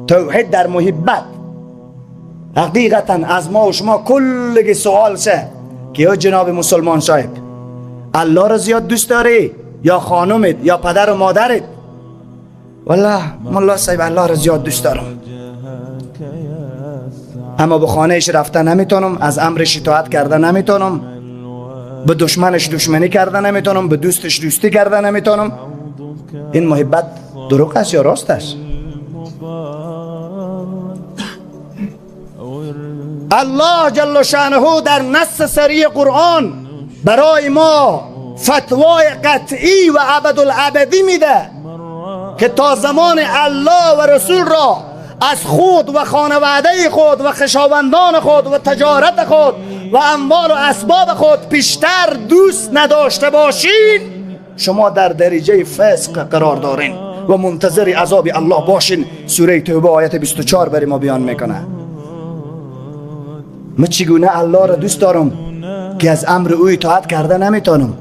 توحید در محبت. حقیقتا از ما و شما کلگی سوال شه که یا جناب مسلمان صاحب، الله را زیاد دوست داری یا خانمت یا پدر و مادرت؟ والله ملا صاحب الله را زیاد دوست دارم، اما به خانهش رفته نمیتونم، از امرش اطاعت کرده نمیتونم، به دشمنش دشمنی کرده نمیتونم، به دوستش دوستی کرده نمیتونم. این محبت دروغ است یا راست است؟ الله جل شانه در نص سریع قرآن برای ما فتوای قطعی و ابدالعبدی میده که تا زمان الله و رسول را از خود و خانواده خود و خویشاوندان خود و تجارت خود و اموال و اسباب خود پیشتر دوست نداشته باشین، شما در درجه فسق قرار دارین و منتظر عذاب الله باشین. سوره توبه آیت 24 برای ما بیان میکنه. من چگونه الله را دوست دارم که از امر او اطاعت کرده نمیتونم؟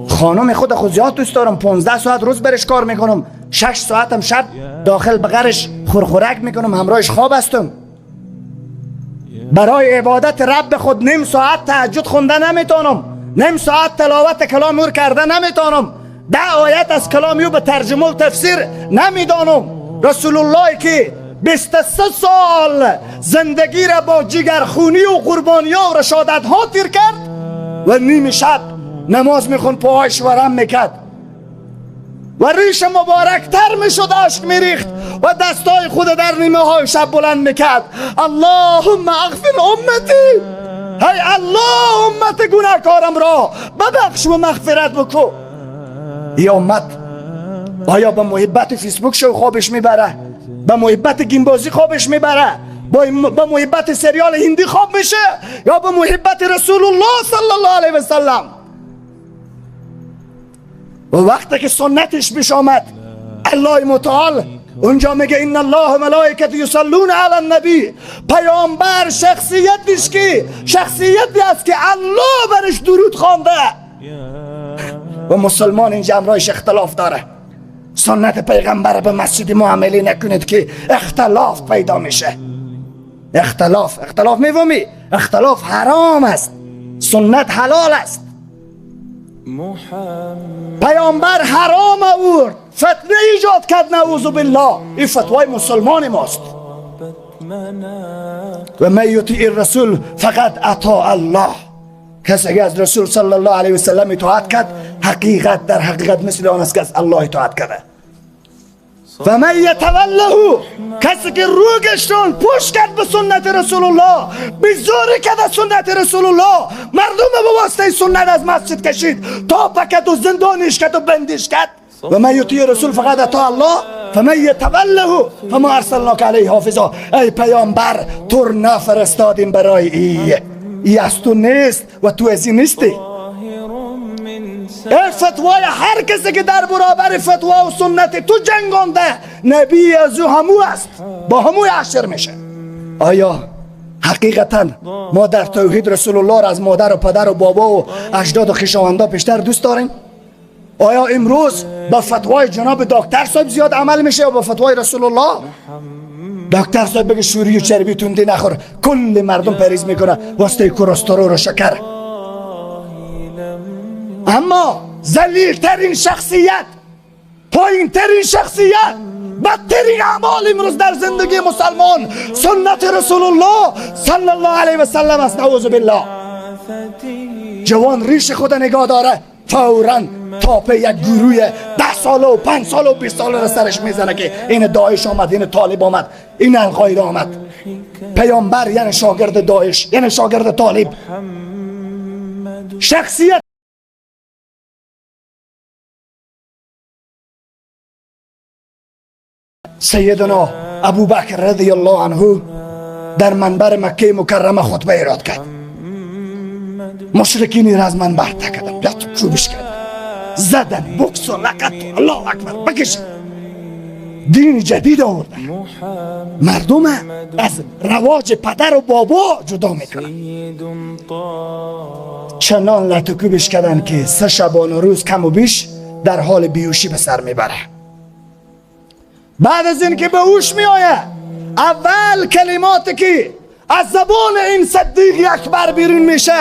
خانم خود زیاد دوست دارم، 15 ساعت روز برش کار میکنم، 6 ساعتم شب داخل بغرش خورخورک میکنم، همراهش خواب هستم. برای عبادت رب خود نیم ساعت تهجد خونده نمیتونم، نیم ساعت تلاوت کلام او کرده نمیتونم، 10 آیت از کلام او به ترجمه و تفسیر نمیدانم. رسول الله که 23 سال زندگی را با جگرخونی و قربانی و رشادت ها تیر کرد و نیم شب نماز میخوند، پاهایش ورم میکرد و ریش مبارک تر میشد، اشک میریخت و دستای خود در نیمه های شب بلند میکرد. اللهم اغفر امتی، هی الله امت گناهکارم را ببخش و مغفرت بکن. ای امت آیا با محبت فیسبوک شو خوابش میبره؟ با محبت گیمبازی خوابش میبره؟ با محبت سریال هندی خواب میشه؟ یا با محبت رسول الله صلی الله علیه و سلم؟ و وقتی که سنتش پیش آمد، الله متعال اونجا میگه ان الله ملائکته یصلون علی النبی. پیامبر شخصیتش که شخصیتی است که الله برش درود خوانده و مسلمان اینجا امرایش اختلاف داره. سنت پیغمبر به مسجد معامله نکنید که اختلاف پیدا میشه. اختلاف میفهمی؟ اختلاف حرام است، سنت حلال است. پیامبر حرام آورد، فتنه ایجاد کرد، نعوذ بالله. این فتوای مسلمان ماست. و من یطیع الرسول فقد اطاع الله. کسی که از رسول صلی الله علیه و سلم اطاعت کرد، حقیقت در حقیقت مثل آن است که از الله اطاعت کرده. و من یتوله، کسی که رو گشتون پشت کرد به سنت رسول الله، بیزاری کرد از سنت رسول الله، مردم به واسطه سنت از مسجد کشید تا پکت و زندانیش کرد و بندیش کرد. و من یطیع رسول فقد اطاع الله فمن یتوله فما ارسلناک علیه حافظا. ای پیامبر، تو نفرستادیم برای ای از تو نیست و تو از این نیستی. ای فتوای هر کسی که در برابر فتوا و سنت تو جنگانده، نبی از او همو است، با همو حشر میشه. آیا حقیقتا ما در توحید رسول الله را از مادر و پدر و بابا و اجداد و خویشاوندا بیشتر دوست داریم؟ آیا امروز با فتوای جناب دکتر صاحب زیاد عمل میشه یا با فتوای رسول الله؟ دکتر صاحب بگه شوری و چربی تندی نخور، کل مردم پریز میکنه واسطه کلسترول و شکر. اما ذلیل ترین شخصیت، پایین ترین شخصیت، بدترین اعمال امروز در زندگی مسلمان سنت رسول الله صلی الله علیه و سلم است. نعوذ بالله. جوان ریش خود نگاه داره، فورا تاپه یک گروه 10 ساله و 5 ساله و 20 ساله را سرش میزنه که این داعش آمد، این طالب آمد، این القاعده آمد. پیامبر یعنی شاگرد داعش، یعنی شاگرد طالب. شخصیت سیدنا ابوبکر رضی الله عنه در منبر مکه مکرمه خطبه ایراد کرد. مشرکین را از منبر تکدن، کوبش کردن، زدن، بکس و لقت، الله اکبر بکش. دین جدید آوردن، مردم از رواج پدر و بابا جدا میکنن. چنان لطو کوبش کردن که 3 شبانه روز کم و بیش در حال بیهوشی به سر میبره. بعد از اینکه به هوش میآید، اول کلماتی که از زبان این صدیق اکبر بیرون میشه،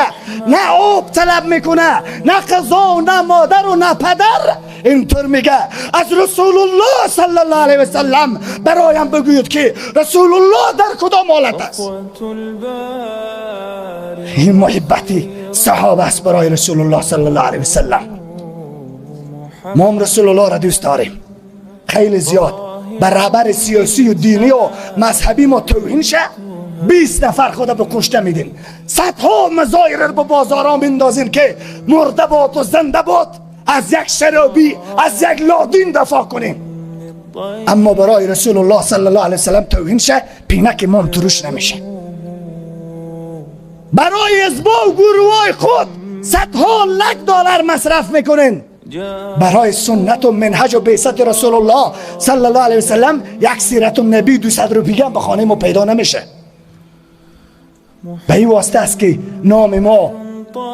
نه آب طلب میکنه، نه غذا و نه مادر و نه پدر، اینطور میگه از رسول الله صلی الله علیه و سلم برایم بگویید که رسول الله در کدام حالت است. این محبتی صحابه است برای رسول الله صلی الله علیه و سلم. ما هم رسول الله را دوست داریم خیلی زیاد. بر رهبر سیاسی و دینی و مذهبی ما توهین شه، 20 نفر خود به کشته میدین، صدها مزایر رو به بازارا میندازین که مرده باد و زنده باد، از یک شرابی، از یک لادین دفاع کنیم. اما برای رسول الله صلی الله علیه وسلم توهین شه، پینک امام تروش نمیشه. برای حزبا و گروهای خود صدها لک دلار مصرف میکنین، برای سنت و منهج و بعثت رسول الله صلی الله علیه وسلم یک سیرت النبی 200 روپیه هم به خانه ما پیدا نمیشه. به این واسطه است که نام ما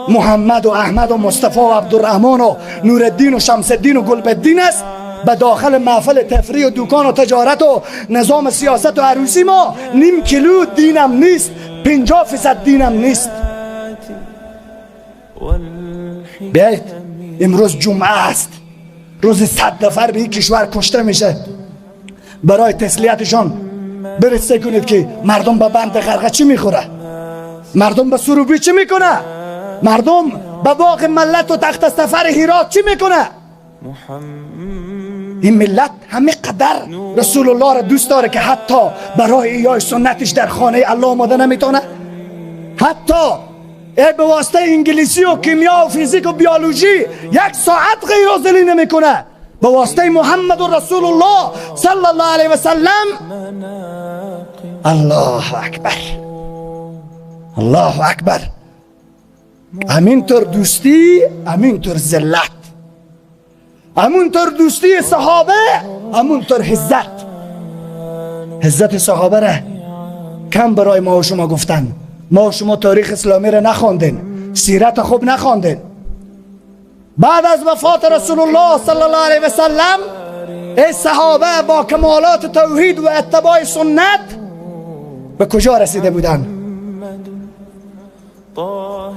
محمد و احمد و مصطفی و عبدالرحمن و نورالدین و شمس الدین و گلبدین است. به داخل محفل تفریح و دکان و تجارت و نظام سیاست و عروسی ما نیم کیلو دینم نیست، 50% دینم نیست. بیایید امروز جمعه است، روز 100 نفر به این کشور کشته میشه. برای تسلیتشان برسه کنید که مردم به بند غرقه چی میخوره، مردم به سروبی چی میکنه، مردم به باغ ملت و تخت سفر هرات چی میکنه. این ملت همه قدر رسول الله را دوست داره که حتی برای ایای سنتش در خانه الله آماده نمیتونه. حتی به واسطه انگلیسی و کیمیا و فیزیک و بیولوژی یک ساعت غیر حاضری نمیکنه. به واسطه محمد و رسول الله صلی الله علیه و سلم. الله اکبر، الله اکبر. همینطور دوستی، همینطور ذلت، همونطور دوستی صحابه، همونطور عزت. عزت صحابه را کم برای ما و شما گفتن. ما و شما تاریخ اسلامی را نخواندین، سیرت خوب نخواندین. بعد از وفات رسول الله صلی الله علیه و سلم، ای صحابه با کمالات توحید و اتباع سنت به کجا رسیده بودند؟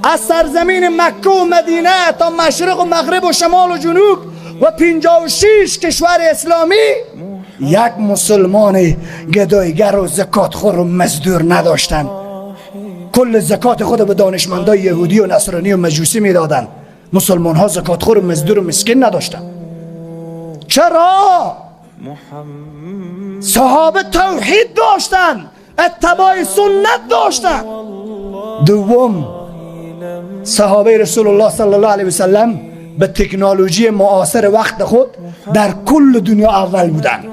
از سرزمین مکه و مدینه تا مشرق و مغرب و شمال و جنوب و 56 کشور اسلامی یک مسلمان گدایگر و زکات خور و مزدور نداشتند. کل زکات خود به دانشمندای یهودی و نصرانی و مجوسی میدادند. مسلمان ها زکات خور و مزدور و مسکین نداشتند. چرا؟ صحابه توحید داشتند، اتباع سنت داشتند. دوم، صحابه رسول الله صلی الله علیه و سلم به تکنولوژی معاصر وقت خود در کل دنیا اول بودند.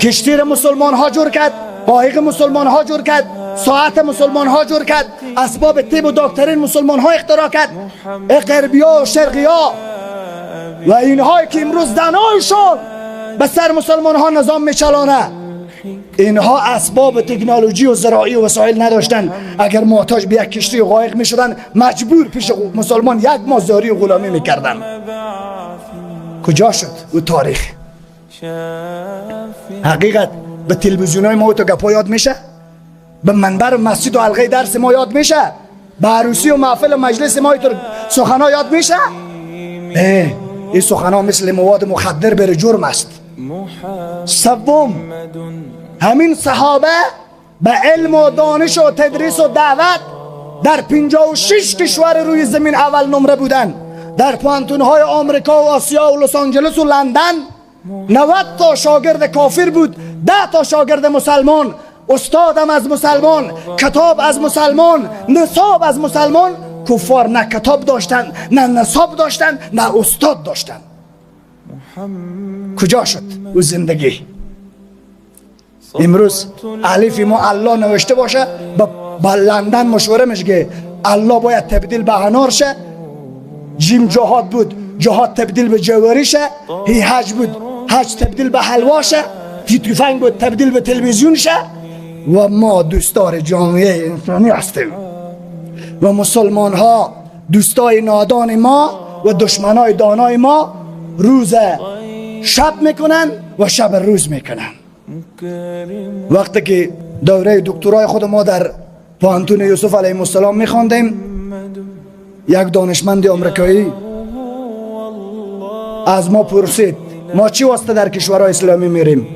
کشتی مسلمان ها جور کرد، قایق مسلمان ها جور کرد، ساعت مسلمان ها جور کرد، اسباب طب و دکترین مسلمان ها اختراع کرد. غربی ها و شرقی ها و اینهایی که امروز دنایشون به سر مسلمان ها نظام میچلانه، اینها اسباب تکنولوژی و زراعی و وسایل نداشتن. اگر محتاج به یک کشتی و قایق میشدن، مجبور پیش مسلمان یک ماه زاری و غلامی میکردن. کجا شد او تاریخ؟ حقیقت به تلویزیون های ما تو گپا یاد میشه، به منبر مسجد و حلقه درس ما یاد میشه، به عروسی و محفل و مجلس ما سخنا یاد میشه. این سخنا مثل مواد مخدر بر جرم است. سوم، همین صحابه به علم و دانش و تدریس و دعوت در 56 کشور روی زمین اول نمره بودن. در پوهنتون‌های آمریکا و آسیا و لس آنجلس و لندن 90 تا شاگرد کافر بود، 10 تا شاگرد مسلمان. استادم از مسلمان، کتاب از مسلمان، نصاب از مسلمان. کفار نه کتاب داشتن، نه نصاب داشتن، نه استاد داشتن. کجا شد او زندگی؟ امروز الف ما الله نوشته باشه، با لندن مشوره میشه که الله باید تبدیل به انار شه، جیم جهاد بود جهاد تبدیل به جواری شه، هی حج بود حج تبدیل به حلوا شه، تی تفنگ بود تبدیل به تلویزیون شه. و ما دوستدار جامعه انسانی هستیم و مسلمان ها دوستای نادان ما و دشمنای دانای ما روز شب میکنن و شب روز میکنن. وقتی که دوره دکترای خود ما در پوهنتون یوسف علیه السلام میخواندیم، یک دانشمند آمریکایی از ما پرسید ما چی واسطه در کشورهای اسلامی میریم؟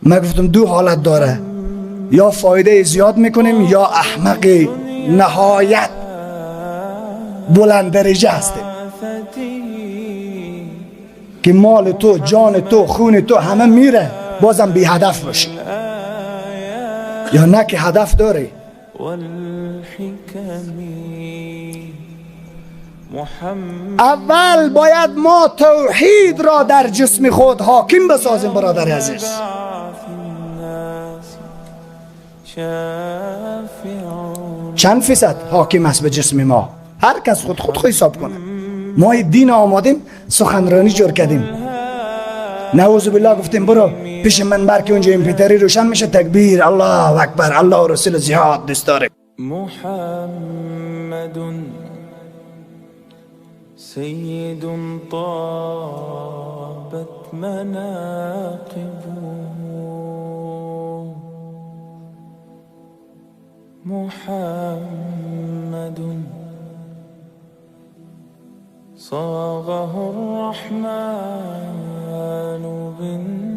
ما گفتم دو حالت داره، یا فایده زیاد میکنیم یا احمقی نهایت بلند درجه هستیم که مال تو، جان تو، خون تو همه میره، بازم بی هدف باشی، یا نه که هدف داری. اول باید ما توحید را در جسم خود حاکم بسازیم. برادر عزیز، چند فیصد حاکم است به جسم ما؟ هر کس خود خود حساب کنه. ما دین آمادیم، سخنرانی جور کردیم، نعوذ بالله گفتیم برو پیش منبر که اونجا امپیتری روشن میشه، تکبیر، الله اکبر، الله و رسول زیاد دوست داره. محمد سید طابت مناقبه، محمد صاغه الرحمن بالنور.